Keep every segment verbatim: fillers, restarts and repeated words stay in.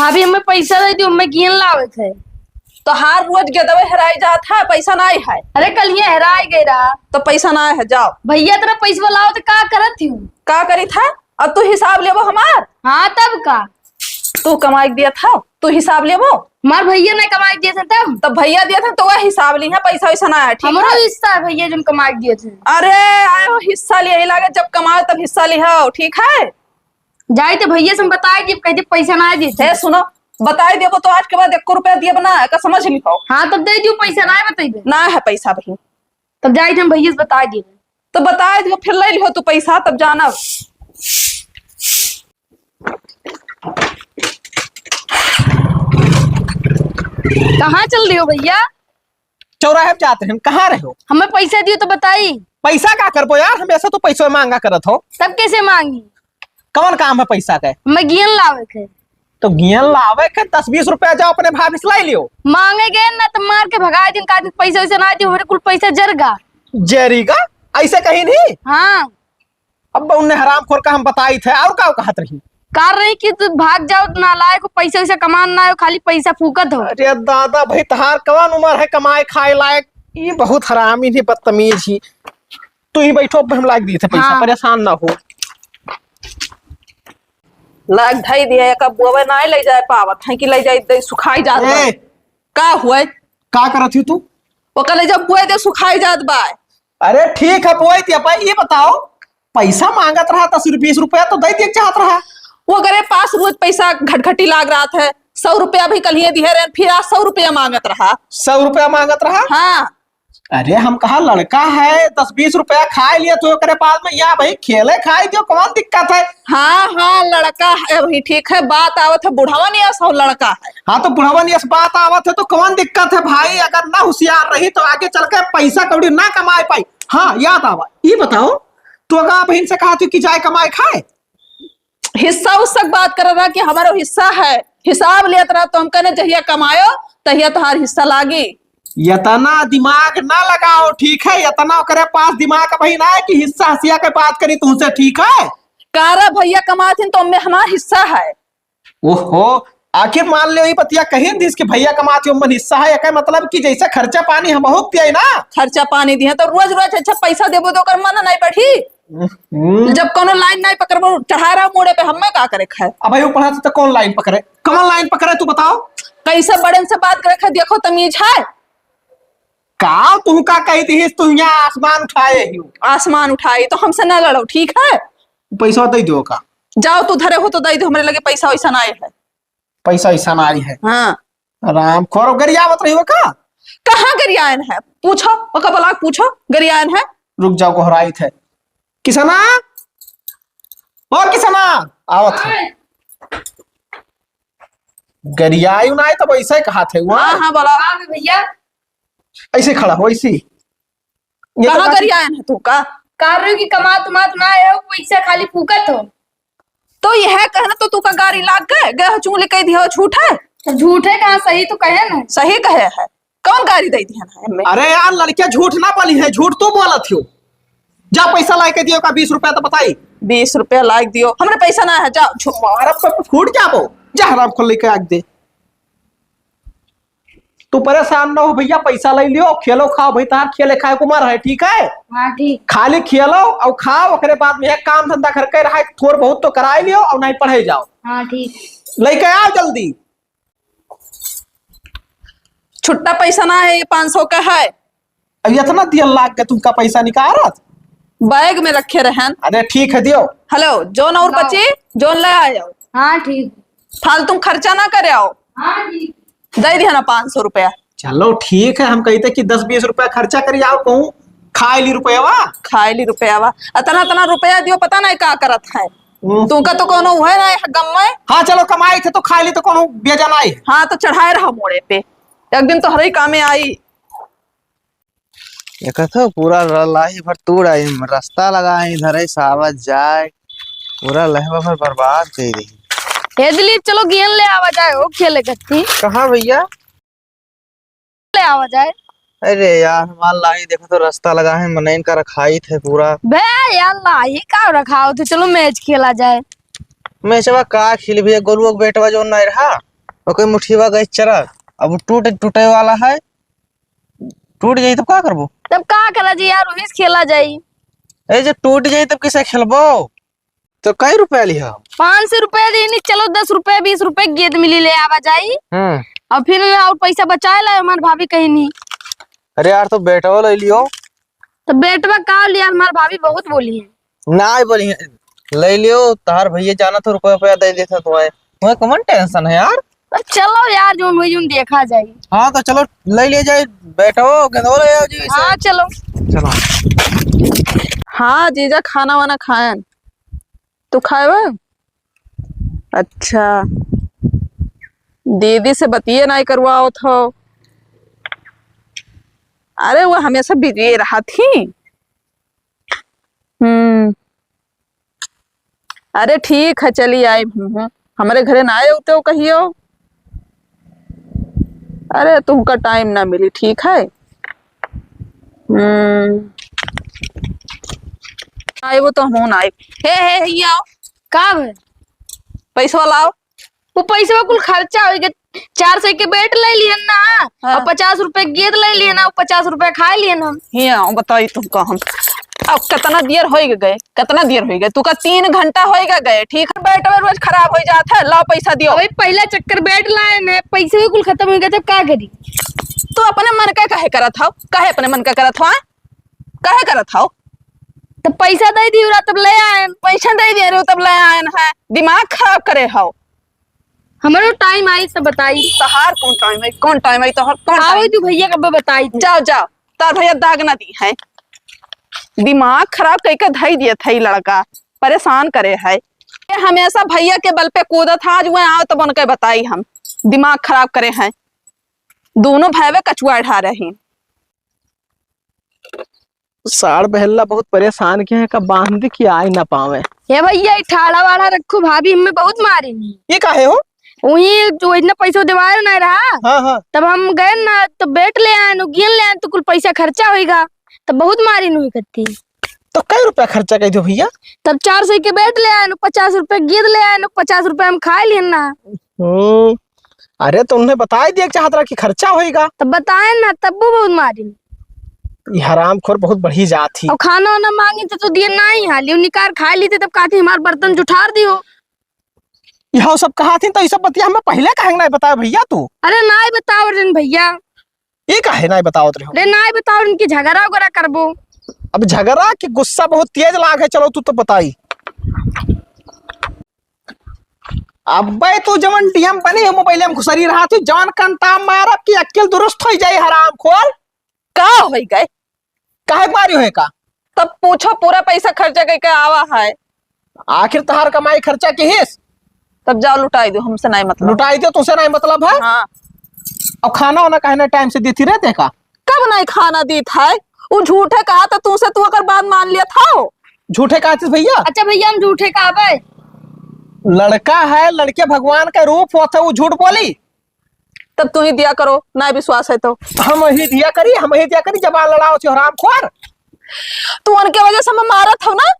भाभी, हमें पैसा दे दियो, हमें गेंद लावे थे। तोहार रोज गेदवे हेराई जात है, पैसा नाहीं है। अरे, कल ये हेराई गए रहा। तो पैसा नाहीं है, जाओ। भैया, तेरा पैसा लाओ तो का करत ही? का करी था? अब तू हिसाब लेबो हमार? हाँ, तब का? तू कमाई के दिया था, तू हिसाब लेबो? हमार भैया ने कमाई के दिए थे तब। तब भैया दिया था तो वह हिसाब ली है, पैसा वैसा ना है, ठीक हमरो है? हिस्सा है भैया, जो कमाई के दिए थे। अरे, आए हो हिस्सा लिए ही लागे, जब कमाओ तब हिस्सा लिहो, ठीक है? जाई तो भैया से हम बताई दिए, कह दे पैसा ना दिए थे। ए, सुनो, बताई देबो तो आज के बाद एको रुपया दियब ना, का समझ लिहो। हाँ, तब दे दियो पैसा, ना बताइबे। ना है पैसा बहिन। तब जाई थे हम भैया से बताई दिए। तो बताई दियो, फिर ले लिहो तू पैसा, तब जानब। कहाँ चल रही हो भैया? चौराहे पे जाते हैं, कहाँ रहे हो? हमें पैसा दियो तो बताई। पैसा का करबो यार, हमेशा तो पैसा मांगा करत हो। तब कैसे मांगी? कौन काम है पैसा के? हमें गेंद लावे के। तो गेंद लावे के दस बीस रुपया जाओ अपने भाभी से लाई लियो। मांगे गेंद ना तो मार के भगाए दिन का दिन पैसा वैसा ना दियो, हमारे कुल पैसा जरगा। जरीगा? ऐसे कहीं नहीं? हाँ। अब उन्ने हरामखोर का हम बताई थे, और का कहत रही? कार रही कि तू भाग जाओ, नालायक हो, पैसा वैसा कमान ना हो, खाली पैसा फूकत हो। अरे दादा भाई, तहार कवन उम्र है कमाए खाए लायक? ये बहुत हरामी ही, बदतमीज ही। तू ही बैठो, अब हम लाग दी थे पैसा, हाँ। परेशान ना हो। लाग धई दिया, एक अब बोवे ना ले जाए पावत है कि ले जाए दे सुखाई जात बा। ए! का हुए? का करत ही तू? ओकर ले जब बोए दे सुखाई जात बा। अरे ठीक है, बोए दे, भाई ये बताओ, पैसा मांगत रहा दस बीस रुपया तो दे दे चाहत रहा। वो करे पास रोज पैसा घटघटी लाग रहा था, सौ रुपया भी कल ही दिहे रहे, फिर आज सौ रुपया मांगत रहा। सौ रुपया मांगत रहा? हाँ। अरे हम कहा लड़का है, दस बीस रुपया खाए लिए तो ओकरे बाद में या भाई खेले खाए दियो, कौन दिक्कत है? हाँ, हाँ, लड़का है वही ठीक है, बात आवत है बुढ़वन यस और लड़का है। हाँ तो बुढ़वन यस बात आवत है तो कौन दिक्कत है भाई? अगर ना होशियार रही तो आगे चल के पैसा कौड़ी ना कमाए पाई। हाँ याद आवा, ये बताओ, तू अगर बहन से कहा तू कि जाए कमाए खाए, हिस्सा उस्सा के बात कर रहा कि हमारो हिस्सा है, हिसाब लेत रहा तो हम कहने जहिया कमायो तहिया तोहार हिस्सा लागी। इतना दिमाग ना लगाओ, ठीक है? इतना ओकरे पास दिमाग अबही ना है कि हिस्सा हसिया के बात करी तुमसे, ठीक है? कारा भैया कमाथिन तो हमें हमार हिस्सा है। ओहो, आखिर मान लो ये बतिया कहिन दिस कि भैया कमाथिन ओमन हिस्सा है, एकर मतलब कि जैसे खर्चा पानी हम बहुत दिया ना। खर्चा पानी दिया तो रोज रोज अच्छा पैसा देबो तो ओकर मन नहीं बढ़ी। हम्म। जब कोनो लाइन नहीं पकड़बो, चढ़ा रहा मोड़े पे, हमें का करे खाए? अब भाई वो पढ़ा तो कौन लाइन पकड़े? कौन लाइन पकड़े तू बताओ? कैसे बड़न से बात करे खाए? देखो तमीज है? का तू का कही थी, तू यहाँ आसमान उठाए ही हो। आसमान उठाई तो हमसे ना लड़ो, ठीक है? पैसा दे दो का? जाओ तू धरे हो तो दे दो, हमरे लगे पैसा वैसा ना आए है। पैसा वैसा ना आई है? हाँ। राम खोरो गरियावत रही हो का? कहाँ गरियायन है? पूछो, ओका बोला पूछो, गरियायन है? रुक जाओ, गोहराइत है। किसना? ओ किसना? आवत है। गरियाई उनाई तब ऐसे कहा थे वो। हाँ, हाँ, बोला। हाँ, भैया। ऐसे खड़ा हो, ऐसे। ये तो कहाँ बात गरियायन है तू का? कार की कमात उमात ना आए हो, पैसा खाली फूकत हो। तो यह कहना तो तू का गाड़ी लाग गए, गए हो चूंगली कह दिया हो झूठ है। तो झूठ है कहाँ, सही तो कहे ना। सही कहे है, कौन गाड़ी दे दिया ना हमें? अरे यार लड़कियां झूठ ना बोली है, झूठ तू बोलत हो। जा पैसा ला के दियो का बीस रुपया तो बताई। बीस रुपया ला के दियो, हमरे पैसा ना है, जाओ। छो- मारा पे फूट जाबो, जा हराम खोर लेके आग दे। तू परेशान ना हो भैया, पैसा ले लियो, खेलो खाओ भाई, तहार खेले खाए को उमर है, ठीक है? हाँ, ठीक। खाली खेलो और खाओ, ओकरे बाद में एक काम धंधा करके रहा, थोड़ बहुत तो कराए लियो और नहीं पढ़े जाओ। हाँ, ठीक। लेके आओ जल्दी। छुट्टा पैसा ना है, ये पाँच सौ का है। अब इतना दिया लाग के तुमका पैसा निकारत? बैग में रखे रहन। अरे ठीक है, दियो। हेलो, जोन और लाओ। बची, जोन ले आयो। हाँ, ठीक। फालतू खर्चा ना करे आओ। हाँ, ठीक। दे दिया ना पाँच सौ रुपया। चलो ठीक है, हम कहते कि दस बीस रुपया खर्चा करी आओ, कहूँ खाए ली रुपयावा। खाए ली रुपयावा, इतना इतना रुपया दियो, पता नहीं का करत है। हम्म। तुमका तो कोनो हुए ना है गम में। हाँ चलो, कमाई थे तो खाए ली तो कोनो बेजा नहीं है। हाँ तो चढ़ाए रहा मोड़े पे, एक दिन तो हर ही कामे आई। एक तो पूरा र-, लाही भर तूड़ आई, रास्ता लगा है इधर, ऐसा आवाज जाए, पूरा लहवा भर बर्बाद कर रही। हे दिलीप, चलो गेंद ले आवा जाए, हो खेले कत्ती। कहाँ भैया? ले आवा जाए। अरे यार, हमार लाही देखो तो रास्ता लगा है, मनैन का रखाई थे पूरा। बे यार, लाही का रखाओ थे, चलो मैच खेला जाए। मैचवा का खेल भैया, गोलुआ के बेटवा जो नहीं रहा, ओके मुठिया गए चरक, अब टूट, टूटे वाला है, टूट जाई तब का करबो? तब का करा जी यार, वही से खेला जाई। ए, जब टूट जाई तब किसे खेलबो? तो कई रुपया लिहा? पाँच सौ रुपया देनी, चलो दस रुपया, बीस रुपया गेंद मिली ले आवा जाई। हम्म। और फिर और पैसा बचाए ला, हमार भाभी कहीं नहीं। अरे यार, तो बेटवा ले लियो। तो बेटवा का लिया, हमार भाभी बहुत बोली है। ना बोली है, ले लियो, तार भैया जाना तो रुपया रुपया दे देता तो है। तुम्हें कमन टेंशन है यार? तो चलो यार, जोन हुई जोन देखा जाए। हाँ, तो चलो, ले लिया जाए, बेटवा, गेंदवा ले आओ जी, इसे। हाँ, चलो। चलो। हाँ जीजा, खाना वाना खाएन। तू खाएबा? अच्छा, दीदी से बतिये नाई करवावत हो। अरे, वो हमेशा बिजी रहत ही। हम्म, अरे ठीक है, चली आई हूँ। हमरे घरे ना आए होते हो कहियो। अरे, तुमका टाइम ना मिली, ठीक है। हम्म, आए वो तो हूँ ना आए। हे, हे, हे, ये आओ। का भे? पैसवा लाओ। वो पैसवा कुल खर्चा हो गया। चार सौ के बैट ले लिहन ना, हाँ। और पचास रुपए गेंद ले लिहन ना, वो पचास रुपए खाए लिहन हम। हिया, बताई तुमका हम। अब कितना देर होई गए, कितना देर होई गए? तुका तीन घंटा होई गए, ठीक है? बैट में रोज खराब होई जात है, लाओ पैसा दियो। अबे पहला चक्कर बैट लाए ने, पैसे भी कुल खत्म हो गए, तब का करी? तू अपने मन का काहे करत हव? काहे अपने मन का करत हव, हाँ? काहे करत हव? तो पैसा दे दियो रा, तब ले आयन। पैसा दे दे रहे हो, तब ले आयन है। दिमाग खराब करे हव। हमरो टाइम आई तो बताई। तहार कौन टाइम आई? कौन टाइम आई तोहर? कौन आओ टाइम? तू भैया कब बताई थी? जाओ, जाओ, तार भैया दाग ना दी है। दिमाग खराब कई के धई दिए थे ई लड़का, परेशान करे है। ये हमेशा भैया के बल पे कूदत है, आज वो आओ तब उनके बताई हम। दिमाग खराब करे हैं, दोनों भैवे कचुआ ढा रही। साढ़ बहेल्ला बहुत परेशान किहे हैं, का बांध दे कि आए ना पावे। हे भैया, ई ठाड़ा वाड़ा रखो, भाभी हमें बहुत मारेनी। ये काहे हो? वही जो इतना पैसा देवाए ना रहा, हाँ, हाँ। तब हम गए ना, तो बैट ले आए, नो गेंद ले आए, तो कुल पैसा खर्चा होइगा, तब बहुत मारेनी हुई करती। तो कई रुपया खर्चा कई दो भैया? तब चार सौ के बैट ले आए, नो पचास रुपया गेंद ले आए, नो पचास रुपया हम खाए लिए ना। हम्म, अरे तो उन्हें बताई दिया चाहत रहा कि खर्चा होइगा। तब बताए ना, तब वो बहुत मारेनी। ये हरामखोर बहुत बढ़ी जात ही। और खाना वाना मांगी तो तू दिए ना ही हाली, निकार खाए ली थे, तब कहती हमार बर्तन जुठार दियो। यह सब कहा थी तो ये सब बतिया हमें पहले काहे नाई बताया भैया तू? अरे नाई बताओ रे भैया। ये काहे नाई बतावत रहो? अरे नाई बताओ इनकी झगड़ा वगैरह करबो। अब झगड़ा की गुस्सा बहुत तेज लाग है, चलो तू तो बताई। अब्बे तू जवन डीएम बनी है, मोबाइल में घुसरी रहा थी, जवन कंटा मारब की अक्ल दुरुस्त हो जाए हरामखोर। का होई गए? काहे मारी होए का? तब पूछो, पूरा पैसा खर्चा कइके आवा है। आखिर तहार कमाई खर्चा किहिस? तब जाओ लुटाई दो, हमसे नहीं मतलब। लुटाई दो, तुमसे नहीं मतलब है? हाँ। और खाना वाना काहे ना टाइम से देती रहते का? कब नहीं खाना दीत है? वो झूठे कहा तो तुमसे तू अगर बात मान लिया था। झूठे कहा थी भैया? अच्छा भैया, हम झूठे कहा बे? लड़का है, लड़के भगवान का रूप होता है, वो झूठ बोली? तब तू ही दिया करो, ना विश्वास है तो। हम ही दिया करी, हम ही दिया करी, जबान लड़ाओ छो हरामखोर। तू उनके वजह से मैं मारत हूँ ना।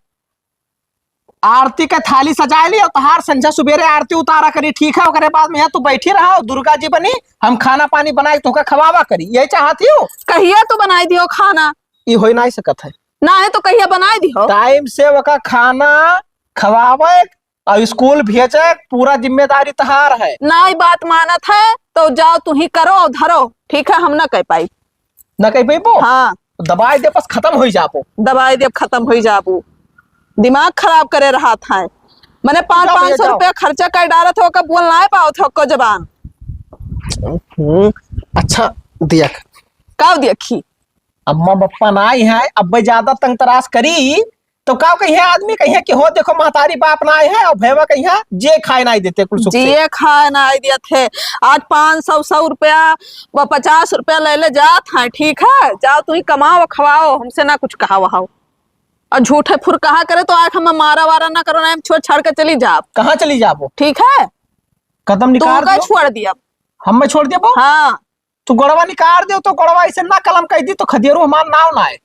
आरती का थाली सजाए ली और तहार संझा सुबेरे आरती उतारा करी, ठीक है? ओकरे बाद में यहाँ तू बैठी रहा, दुर्गा जी बनी, हम खाना पानी बनाए तोहका खवावा करी, यही चाहत ही हो? कहिया तू बनाई दियो खाना? ई होई नहीं सकत है। ना है तो कहिया बनाई दियो? टाइम से ओका खाना खवावे और स्कूल भेजे, पूरा जिम्मेदारी तहार है। नाई बात मानत है तो जाओ तू ही करो और धरो, ठीक है, हम ना कह पाई। ना कह पाइबो? हाँ। दबाई दे बस खत्म होई जाबो। दबाई दे खत्म होई जाबो। दिमाग खराब करे रहा था। मने पाँच, जाओ भैया, पाँच सौ जाओ। रुपया खर्चा कर डालत हो, कब बोल ना पाओ थे को जबान। हम्म, अच्छा दिया। का देखी? अम्मा बप्पा ना आई है, अब ज्यादा तंग तराश करी तो का कहिया आदमी कहिया कि हो देखो महतारी बाप ना आए हैं और भैया कहिया जे खाए ना देते कुल सुख से। जे खाए ना देत है। आज पाँच सौ, सौ रुपया व पचास रुपया ले ले जात है, ठीक है, जाओ तू ही कमाओ खवाओ, हमसे ना कुछ कहा वहाओ। और झूठे फुर कहा करे तो आज हम मारा वारा ना करो ना, हम छोड़ छाड़ के चली जाब। कहाँ चली जाबो? ठीक है, कदम तू निकाल का दियो। छोड़ दिया। हम मैं छोड़ देबो? हाँ। तू गोड़वा निकाल दे तो गोड़वा ऐसे ना कलम कह दी तो खदियरू हमार नाव ना आए।